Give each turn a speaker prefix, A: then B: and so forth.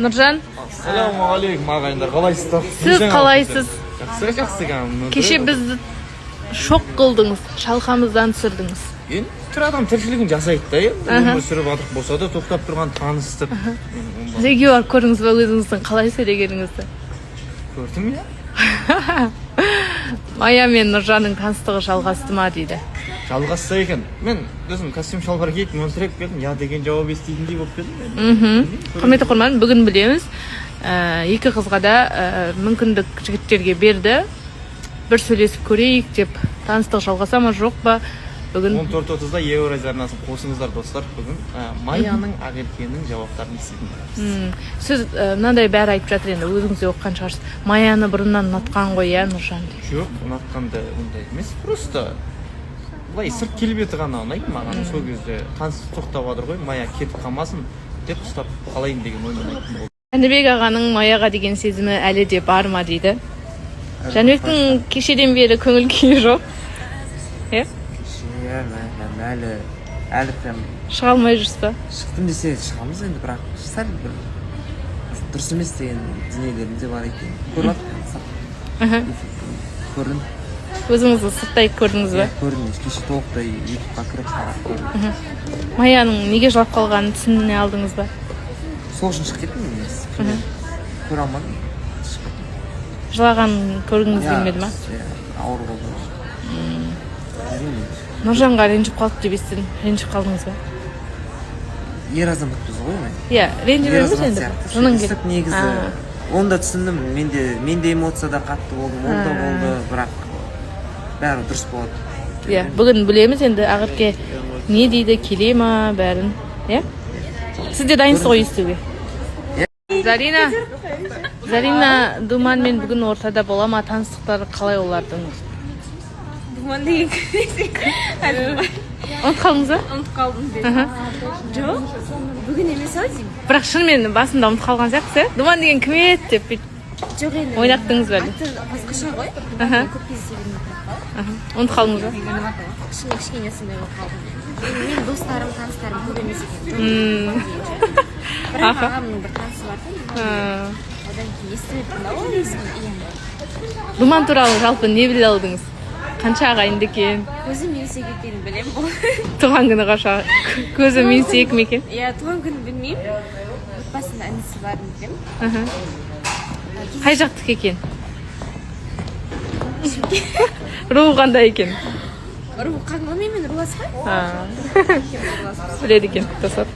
A: Нұржан.
B: Ассалаумағалейкум, ағайындар, қалайсыздар?
A: Сіз қалайсыз?
B: Жақсы, жақсы.
A: Кеше бізді шок қылдыңыз, шалқамыздан түсірдіңіз.
B: Енді тірі адам тіршілігін жасайды да, енді өмір сүріп жатырық болса да, тоқтап тұрған таныстық.
A: Сіз үйге барып көрдіңіз ба өзіңіздің қалай сөйлегеніңізді?
B: Көрдім, иә.
A: Мая мен Нұржанның таныстығы жалғасты ма дейді.
B: Жалғасса екен. Мен өзім костюм шалбар киіп, мөлтіреп келдім, я деген жауап еститіндей болып келдім.
A: Құрметті оқырман, бүгін білеміз. Екі қызға да мүмкіндік жігіттерге берді, бір сөйлесіп көрейік деп. Таныстық жалғаса ма, жоқ па, бүгін.
B: 14:30-да Еуразия арнасын қосыңыздар, достар. Бүгін Маяның, Ақеркенің жауаптарын еститін боламыз.
A: Сіз мынандай, бәрі айтып жатыр енді, өзіңіз де оқыған шығарсыз, Маяны бұрыннан ұнатқан ғой, иә, Нұржан деп.
B: Жоқ, ұнатқанда ондай емес, просто былай сырт келбеті ғана ұнайды маған. Сол кезде таныстық тоқтап жатыр ғой, Мая кетіп қалмасын деп ұстап қалайын деген оймен айттым болды.
A: Жәнібек ағаның Маяға деген сезімі әлі де бар ма дейді. Жәнібектің кешеден бері көңіл күйі жоқ, иә?
C: Иә, әлі прям
A: Шыға алмай жүрсіз ба?
C: Шықтым десе, шығамыз енді, бірақ сәл бір дұрыс емес деген дүниелерім де бар екен. Көріп жатырмын, көрдім.
A: Өзіңізді сырттай көрдіңіз ба?
C: Иә, көрдім. Кеше толықтай Ютубқа кіріп, қарап көрдім.
A: Маяның неге жылап қалғанын түсіне алдыңыз ба?
C: Сол үшін шығып кеттім негізі. Көре алмадым, шығып кеттім.
A: Жылағанын көргіңіз келмеді ма?
C: Иә, ауыр болды. Білмеймін.
A: Нұржанға ренжіп қалды деп естідім, ренжіп қалдыңыз ба?
C: Ер азаматпыз ғой мен.
A: Иә, ренжіп
C: Ер
A: емес
C: азамат
A: енді
C: сияқты
A: жының
C: сөйлестік негізі. Оны да түсіндім, мен де эмоцияда қатты болдым, ол да болды, бірақ бәрі дұрыс болады.
A: Иә, бүгін білеміз енді, Ақерке не дейді, келе ма, бәрін. Иә, сіз де дайынсыз ғой естуге. Зарина, Зарина Думанмен бүгін ортада бола ма? Таныстықтары қалай олардың?
D: Думан деген кім?
A: Ұмытып қалдыңыз ба?
D: Ұмытып қалдым деп. Жоқ, бүгін емес ау деймін.
A: Бірақ шынымен басында ұмытып қалған сияқтысыз, иә? Думан деген кім еді деп бүйтіп
D: Жоқ енді.
A: Ойнаттыңыз ба әлде?
D: Аты басқаша ғой. Көп кездесе бермейтін.
A: Ұмытып қалдыңыз ба?
D: Кішкене, кішкене сондай болып қалдым. Енді менің достарым, таныстарым көп емес екен. Бірақ ағамның бір танысы бар да. Одан кейін естімеппін да ол есімін, иә.
A: Думан туралы жалпы не біле алдыңыз? Қанша ағайынды екен?
D: Көзі менсек екенін білемін бұл.
A: Туған күні қашан? Көзі менсек ме екен?
D: Иә, туған күнін білмеймін. Отбасында інісі барын білемін.
A: Қай жақтікі екен? Руы қандай екен?
D: Ру қаңлы, менімен рулас қой.
A: Біледі екен, достар.